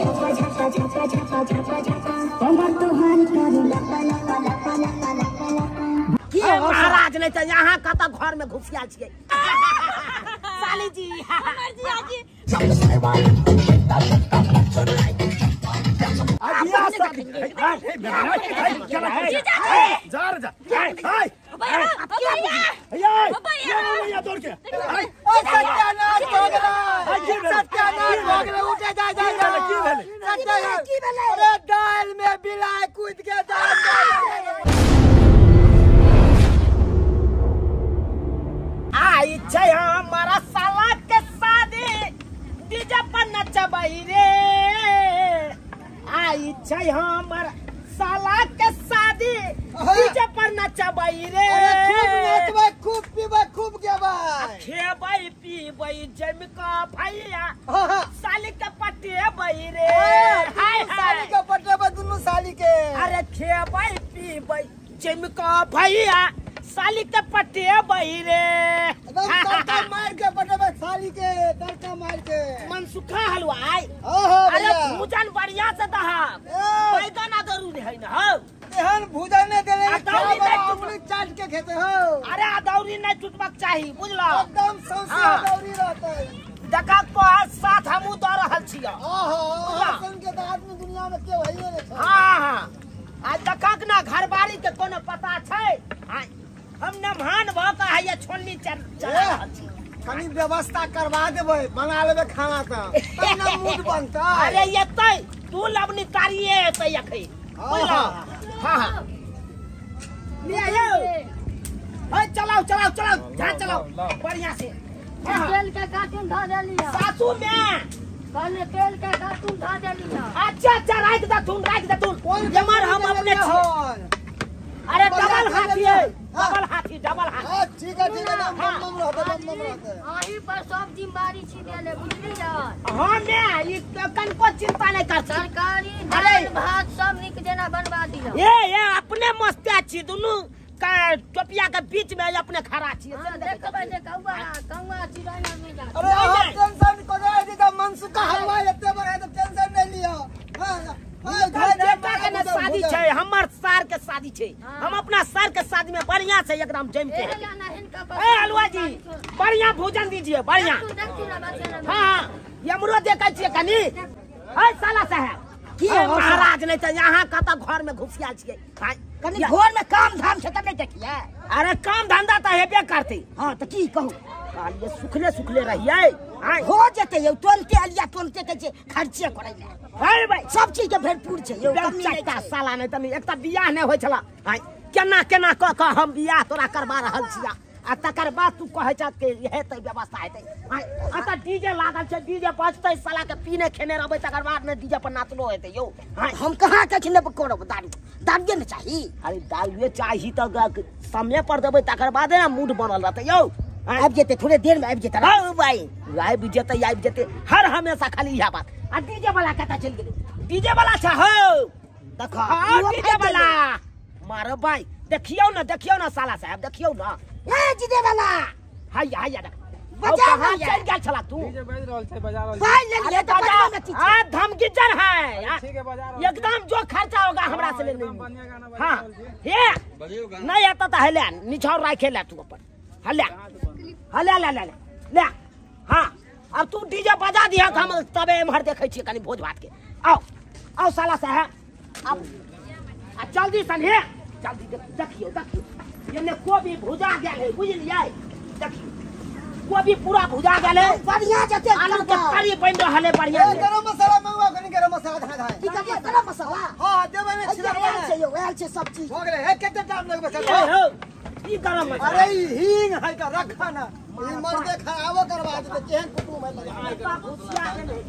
झपा झपा झपा झपा झपा झपा कमर तोहार करे लपा लपा लपा लपा लपा लपा। की महाराज नहीं त यहाँ कत घर में घुसियाल छियै साली जी। हमर जी आजी जा जा दाल में बिलाई कूद के आई छै हमारा साला के शादी डीजे पर नचबै रे। आई छै हमर साला के शादी डीजे पर नचबै रे। खूब नचबै खूब पीबै खूब गेबै खेबै पीबै जमका भैया साली के पटेबै रे। हाय साली के पटेबै दुनू साली के। अरे खेबै पीबै जमका भैया साली के पटेबै रे। तड़का मार के पटेबै साली के तड़का मार के। मनसुखा हलवाई अरे भूजन बढ़िया से दहब बैगन अदौरी है ना हो एहन भूजन नहीं देले अदौरी चाट के खेते हो। अरे अदौरी नहीं टूटबाक चाही बुझलो एकदम सौंसे अदौरी रहतै। देखा तोहर साथ हमहू द रहल छियै। ओहो अहाँ के त आदमी दुनिया में केओ हइए नै छै। हां हां आ देखक ना घरबारी के कोनो पता छै। हम नमहान भ के हैया छोलनी चला रहल छी। कनी व्यवस्था करवा देबै बना लेबै खाना त तब ना मूड बनतै। अरे एतै तू लवनी तारिये एतै अखै बुझलो। हां हां ले आयो ए चलाओ चलाओ चलाओ जा चलाओ बढ़िया से। तेल के कार्टून ध देलिया सासू में कहले तेल के कार्टून ध देलिया। अच्छा अच्छा राख दथुन राख दथुन एमर हम अपने छी। अरे डबल हाथी है डबल हाथी डबल हाथी। हां ठीक है ठीक है बम बम रहते बम बम रहते। आही पर सब जिम्मेदारी छी देले बुझली यार। हां मैं ई कनको चिंता नहीं कर सरकारी दाल भात सब निक जेना बनवा दिया। ए ए अपने मस्ते छी दुनू का टोपिया के बीच में अपने खड़ा छी। देखबै जे कौआ कौआ चिड़ै नहीं जा। अरे अहाँ टेंशन को दे दी त मनसुखा हलवाई एते बड़ है त टेंशन नहीं लियो। हां बेटा के ने शादी छै हमर सार के शादी छै। हम अपना सार के शादी में बढ़िया से एकदम जम के। ए हलवा जी बढ़िया भोजन दीजिए बढ़िया। हां यमरो देखै छियै कनी। ए साला साहब की महाराज नहीं त यहाँ कत घर में घुसियाल छियै। कनी घर में काम धाम छै त नहीं देखियै। अरे काम धंधा त हेबे करतै। हां त की कहू कहलियै सुखले सुखले रहियै हो जेतै यौ तुरंते अलिया तुरंते कहै छै खर्चे करै ले। अरे भाई सब चीज के भरपूर छै यौ कमी नहीं छै। साला नहीं तनी एकटा बियाह नहीं होय छला केना केना क क हम बियाह तोरा करवा रहल छिया आ तकर बाद तू कहै छ कि हेतै व्यवस्था हेतै। आ त डीजे लागल छै डीजे बजतै साला के पीने खेने रहबै तकर बाद ने डीजे पर नाचलो हेतै यौ। हम कहाँ कहै छी ने करब दारू दारुए ने चाही। अरे दारुए चाही त समय पर देबै तकर बादे ने मूड बनल रहतै यौ। आबि जेतै थोड़े देर में आबि जेतै। हौ भाई आबि जेतै आबि जेतै हर हमेशा खाली इएह बात। आ डीजे वाला कतऽ चलि गेलै? डीजे वाला छै हौ देखो डीजे वाला मारो भाई देखियौ ना देखियौ ना साला साहब देखियौ ना। ए डीजे वाला हैया हैया देख बजा कहाँ चलि गेल छला तू? डीजे बाज रहल छै बजा रहल भाई ले ले त बजा में चीज आ धमगिजर है ठीक है बजा रहल एकदम जो खर्चा होगा हमरा से ले लेंगे। हां हे नहीं आता त हेले निछौर राखे ले तू अपन हले हले ले ले ले। हां अब तू डीजे बजा दिया हम तबे एम्हर देखै छियै कनी भोज भात के। आओ आओ साला साहब अब आ जल्दी सन हे जल्दी देखियो देखियो एने कोबी भुजा गेल है बुझलियै। देखियो कोबी पूरा भुजा गेल है बढ़िया जते आलू के करी बनि रहल है बढ़िया। गरम मसाला मंगवा कनी गरम मसाला धा धा की कहलियै गरम मसाला। हां देबै ने छिड़कबै आयल छै यौ आयल छै सब चीज हो गेलै। हे कते टाइम लगबै छै हो ई गरम मसाला। अरे ई हींग है त रखा ना ई मर्दे खराबो करवा देते केहन कुटुम है लगा भुजिया गेल है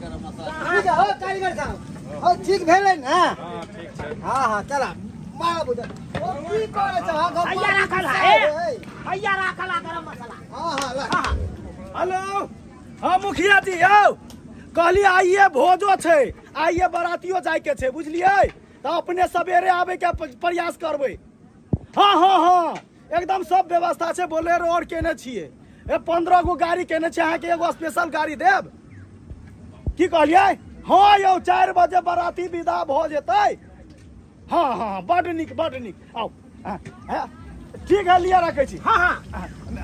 गरम मसाला ठीक है हो कारीगर साहब हो ठीक भेलै ना। हां ठीक छै। हां हां चला मारा बुझल ओ की करै छ हां हैया राखल है हैया राखल गरम मसाला। हां हां ला। हेलो हां मुखिया जी यौ कहली आइए भोजो छै आइए बरातियो जाय के छै बुझलियै त अपने सवेरे आबे के प्रयास करबै। हाँ हाँ हाँ एकदम सब व्यवस्था छै बोलेरो और केने छियै ए 15 गो गाड़ी केने छै अहाँके एगो स्पेशल गाड़ी देब। की कहलियै? हाँ यौ 4 बजे बराती विदा भऽ जेतै। हाँ हाँ बड नीक बड नीक। आउ ठीक है लिया रखै छी। हाँ हाँ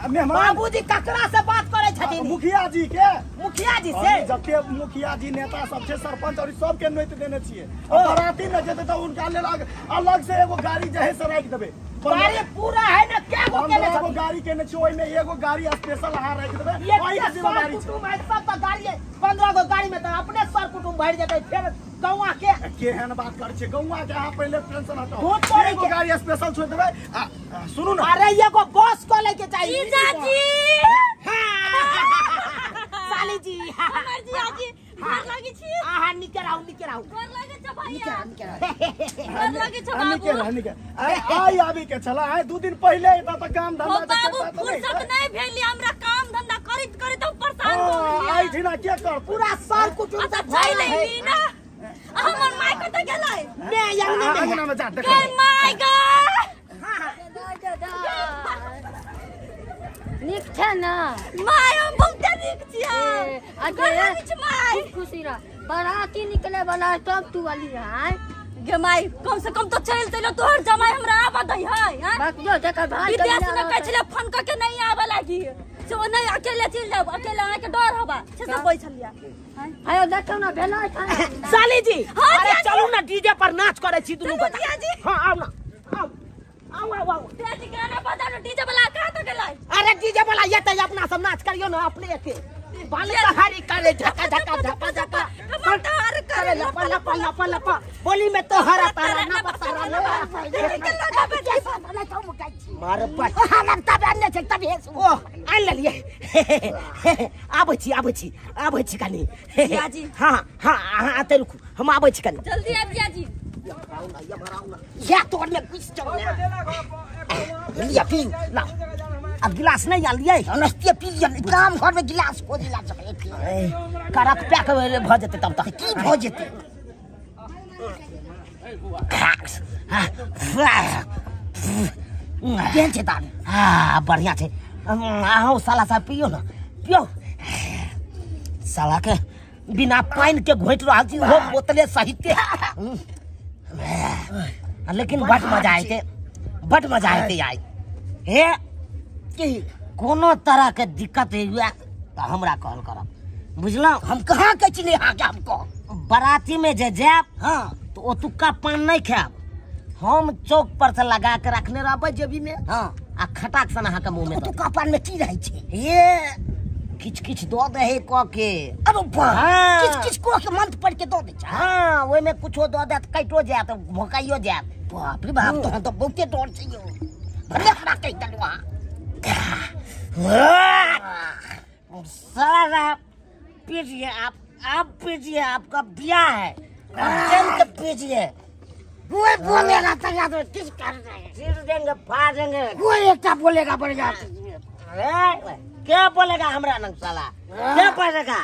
मेहमान बाबूजी ककरा से बात करै छथिन? मुखिया जी के। मुखिया जी से? जते मुखिया जी नेता सब छै सरपंच और सबके नोत देने छियै। बराती में जेतै तऽ उनका लेल अलग से एगो गाड़ी जे है से राखि देबै। गाड़ी पूरा है ना क्या गो केने एगो गाड़ी केने छी ओइ में एगो गाड़ी स्पेशल अहाँ राखि देबै। ओहि के जिम्मेदारी छै। कुटुंब है सब तऽ गाड़ी 15 गो गाड़ी में तऽ अपने सर कुटुंब भरि जेतै। फेर गौआ के केहन बात करै छै? गौआ के अहाँ पहिले टेंशन हटाउ। एगो गाड़ी स्पेशल छोड़ देबै। सुनू ना, अरे एगो बस को लेके चाहिए। जीजाजी साली जी हमर जीजाजी गोर लागै छी। आहा निके रहू निके रहू। गोर लागै छ भैया। गोर लागै छ बाबू। निके रह निके। आइ आबी के छला आइ 2 दिन पहिले एता त काम धंधा बाबू फुर्सत नहीं भेली हमरा काम धंधा करैत करैत हम परेशान भ गेलियै। आइ ठिना के कर पूरा साल कुटुंब त चलि अइली ना। हमर my कत गेलै? ने अंगना में अंगना में जा देख। My God नीक छै ना my? हम बहुते नीक छियै। अरे खुशी रह। बराती निकले वाला तब तू वाली है गे माय। कम से कम तो चल चल तोहर जमाई हमरा आबा दै है। हां बाकियो जकर भाई विदेश में कहै छले फोन क के नहीं आबा लागी से ओ नहीं अकेले चल जाब अकेले अहाँ के डर हबा से सब बैठलिया। आयो देखौ ना भेलै खाना। साली जी अरे चलू ना डीजे पर नाच करै छी दुनू गोटा। हां आउ ना आउ आउ आउ आउ। जी गाना बजाओ ना डीजे वाला कहां तो गेलै? अरे डीजे वाला ये त अपना सब नाच करियो ना अपने के। बाल तहारी करे झका झका झका झका तहार करे लपा लपा लपा लपा बोली में तो हरा तारा ना बतारा ना मार पर हम तब आने छै तब हे ओ आन लेलिए। आबै छी आबै छी आबै छी कनी जीजाजी। हां हां अहाँ आते रुकू हम आबै छी कनी। जल्दी आबि जीजाजी। या तोर में घुस जाओ ना। लिया पी ला अब गिलास नहीं आलिए अनस्तिया पी लिया काम घर में गिलास को दिला सब करक पैक भ जेतै तब तक की भ जेतै? केहन छै दारू? हां बढ़िया छै। अहाँ साला साहब पियो ना पियो। साला के बिना पानि के घोटि रहल छी ओहो बोतले सहिते। लेकिन बड मजा आयते बड मजा आयते आइ। हे कोनो तरह के दिक्कत हुए तो हमरा कॉल करब बुझलहुँ? हम कहाँ कहै छी अहाँके हम कह बराती में जे जायब हाँ तो ओतुका पान नहीं खायब। हम चौक पर से लगा के रखने रहबै जेबी में। हाँ आ खटाक सन अहाँके मुँह में। ओतुका पान में की रहै छै? हे किछ किछ दऽ दै है कऽ के। अरे बाप किछ किछ कऽ के मंत्र पढ़ के दऽ दै छै। हाँ ओहिमे कुछो दऽ देत कटो जायत भोकाइयो जायत। बाप रे बाप तोहन तऽ बहुते डर छै यौ। भले हमरा कहि देलहुँ अहाँ। सारा पीजिए आप पीजिए आपका ब्याह है जम के पीजिए। कोई बोलेगा तो याद किस कर रहे हैं? चीर देंगे फाड़ देंगे। कोई एकटा बोलेगा बढ़िया। क्या बोलेगा हमरा नंग साला क्या बोलेगा?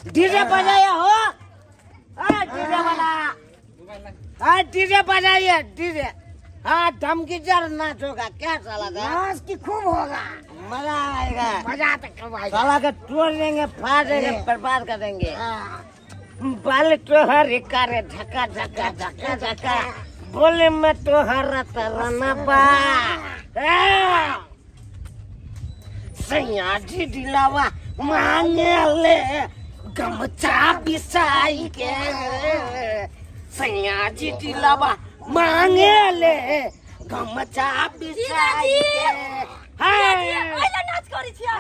डीजे बजाइए हो डीजे वाला डीजे बजाइए डीजे। हाँ धमकीचर नाच होगा क्या साला का? नाच की खूब होगा मजा आएगा। मजा तो खूब आएगा। साला का तोड़ देंगे फाड़ देंगे बर्बाद कर देंगे। बाल तोहर करे झका झका झका झका बोले में तोहरा तराना बा। सैया जी दिलावा मांगे ले गमछा बिसाई के। सैया जी दिलावा मांगे ले गमछा बिसाई के। ओइला नाच करै छियै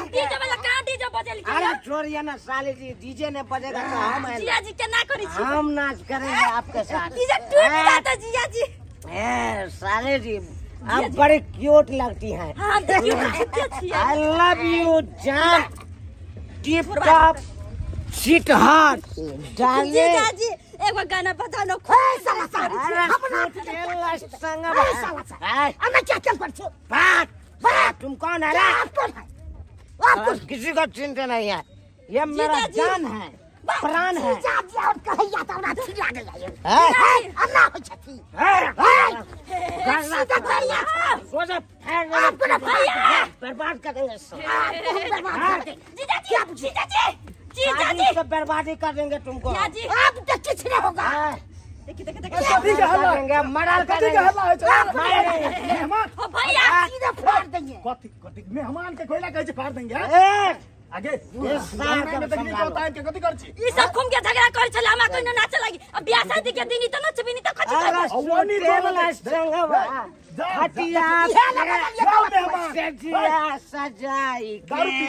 डीजे वाला कहाँ डीजे बजेलखिन? अरे छोड़िए ना साली जी डीजे ने बजेगा तो हम हैं। जीजाजी केना करै छी? हम नाच करेंगे आपके साथ। डीजे टूट जाता जीजाजी। ए साले जी आप बड़े क्यूट लगती हैं। हां तो क्यूट लगते छियै। I love you जान टिप टॉप सीट हार्ट डाले। जीजाजी एक बार गाना बजाओ ना खूब साला साला अपना संग अना क्या चल पर छो बात बात तुम कौन है? आप कौन है? आप किसी को चिंता नहीं है ये मेरा जान है प्राण है। जीजाजी और कहैया त हमरा ठीक लागैया अन्ना होइ छथि। बर्बाद कर देंगे सब। बर्बाद कर देंगे। जीजाजी जीजाजी जीजा जी सब बर्बादी कर देंगे तुमको। अब तो कुछ नहीं होगा। देखी देखी देखी कथी के हल्ला देंगे मरल कर कथी के हल्ला है मेहमान। ओ भैया सीधे फाड़ देंगे। कथी कथी मेहमान के कोइला कहै छै फाड़ देंगे। आगे में तकलीफ होता है के कथी कर छी ई सब घूम के झगड़ा कर छला हमरा कोई नाचे लागी। अब बियाह शादी के दिन त नचबी नी त कथी करबो। अवनी संगवा हटिया सजिया सजाई दारू पी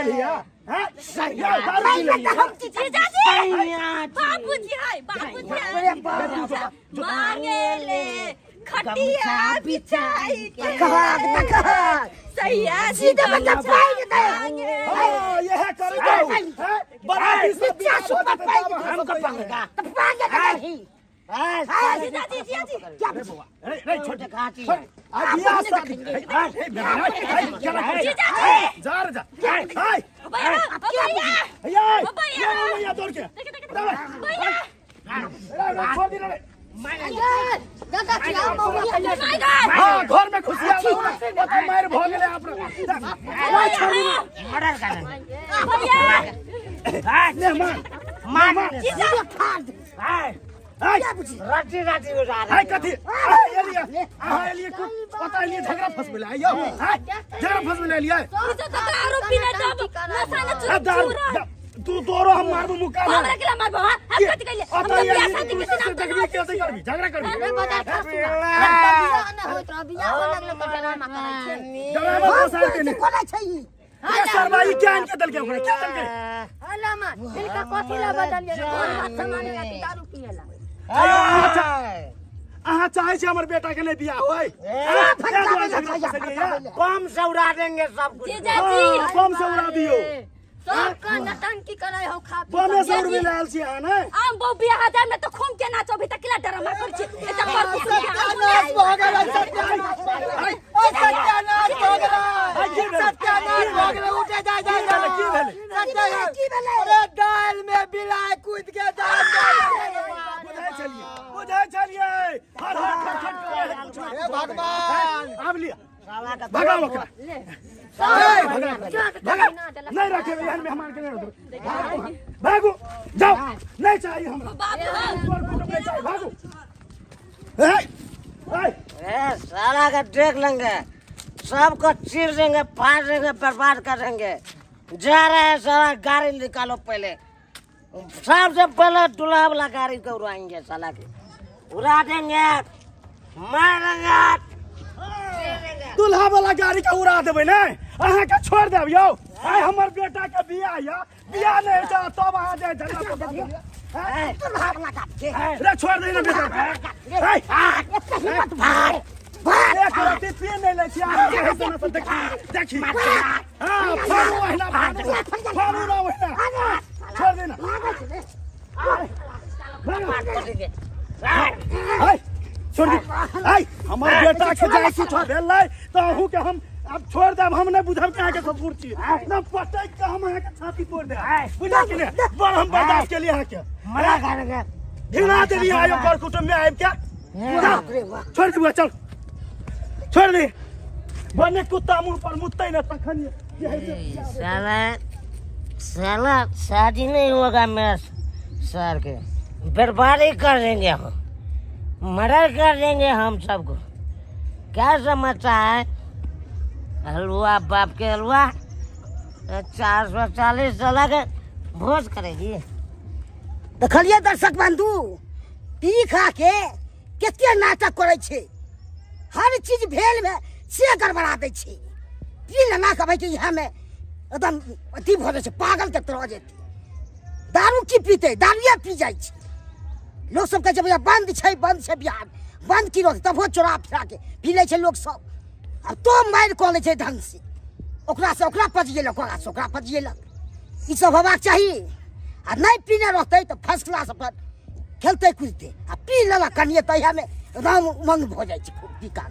लिया हैं दारू पी लिया हम की जीजा जी बाबूजी हाय बाबूजी मांगे ले खटिया बिछाई के कहा सैया सीधे बच्चा पाएंगे नहीं। हां यह कर दो बराती से बिचा सुपर पाएंगे हमको पाएगा तो पाएंगे नहीं। हां जीजा जी जीजा जी क्या रे बउआ रे रे छोटे खाती आ बियाह शादी जीजा जी जा रे जा हाय भैया भैया भैया भैया दौड़ के भैया रे छोड़ दी रे दादा खिलाओ मौली। हां घर में खुशियां ओत मार भ गेले अपना छोड़ दी मर्डर कर देंगे भैया मेहमान मार जीजा फाड़ दे हाय हाय राती राती उड़ा हाय कथी हाय एलिया हाय एलिया पता एलिया झगड़ा फंस गेलै आइयो हाय झगड़ा फंस गेलै एलिया जीजा त दारू पीने तब नशा न चूरा तू तोरो हम मारबो मुक्का हमरा केला मारबो। हां हम कथि कइले हम त बियाह शादी के दिन देखबी के करबी झगड़ा करबी अरे बता खास बियाह न होत रह बियाह हो लगलो त ड्रामा करै छै। ड्रामा फंसा के ने कोना छै ई ये सरबाई क्या के दल के ओकरा क्या दल के हला मा इनका कथि ला बदलिए कोन बात समाने ला दारू पिएला। अहाँ चाहे छी हमर बेटा के नहीं बियाह होय कम से उड़ा देंगे सब कुछ। जीजा जी कम से उड़ा दियो सब का नटंकी करै हो खा पी बने से उड़बे लाल छी अहाँ नै आम बौ बियाह जाय में त खूम के नाचो भी त किला ड्रामा कर छी ए त पर सत्यानाश भ गेलै सत्यानाश भ गेलै सत्यानाश भ गेलै उठे जाय जाय की भेलै की भेलै अरे दाल में बिलाय कूद के जाय बुझै छलियै बुझै छलियै हर हर खट खट करे कुछ हे भगवान आब लिया भगाओ ओकरा नहीं रखे एहन मेहमान के नहीं रखबै भागो जाओ नहीं चाहिए हमरा बाबू नहीं चाहिए भागो। ए ए साला का देख लेंगे सबको चीर देंगे फाड़ देंगे बर्बाद कर देंगे। जा रहा है साला गाड़ी निकालो पहले सबसे पहले दूल्हा वाला गाड़ी को उड़ाएंगे साला के उड़ा देंगे मारेंगे दूल्हा वाला गाड़ी के उड़ा देबै ने अहाँ के छोड़ देब यौ। आइ हमर बेटा के बियाह या बियाह नहीं होता तब अहाँ जाय झगड़ा दूल्हा वाला गाड़ी के रे छोड़ दे ना बेटा। एते हिम्मत भाड़ भाड़ एक रत्ती पी नहीं लै छी अहाँ के हेतै ना देखी देखी। हां फाड़ू ओहिना फाड़ू ना ओहिना छोड़ दे ना हाय छोड़ दे। आइ हमर बेटा के जाय कुछ भेलै त अहू के हम अब छोड़ देब हम नहीं बुझब के अहाँ के ससुर छी एकदम पटक के हम अहाँ के छाती तोड़ देब बुझा कि नहीं बड़ हम बर्दाश्त के लिए अहाँ के मरा करेंगे घिना देलियै आयो कर कुटुंब में आबि के छोड़ दे चल छोड़ दे बने कुत्ता मुंह पर मुतै ना तखन साला साला शादी नहीं होगा मेरा सर के बर्बादी कर देंगे हम मर्डर कर देंगे हम सबको। क्या समझता है हलवा बाप के हलवा 440 साल के भोज करेगी। देखलिए दर्शक बंधु पी खा के कते नाटक करै छै हर चीज भेल में से गड़बड़ा दै छै पी लेना कहबै कि यहाँ में एकदम अथी भऽ जाइ छै पागल के तरह जेतै दारू की पीतै दारुए पी जाइ छै। लोक सब कहै छै भैया बंद छै बिहार बंद की रहतै तबो चोरा फिरा के पी लै छै लोक सब। अब तो मारि कऽ लै छै ढंग से ओकरा से ओकरा पजिएलक ओकरा से ओकरा पजिएलक ई सब होबाक चाही। आ नहि पीने रहतै तऽ फर्स्ट क्लास अपन खेलतै कूदतै आ पी लेलक कनिए तहियामे एकदम उमंग भऽ जाइ छै खूब पी का।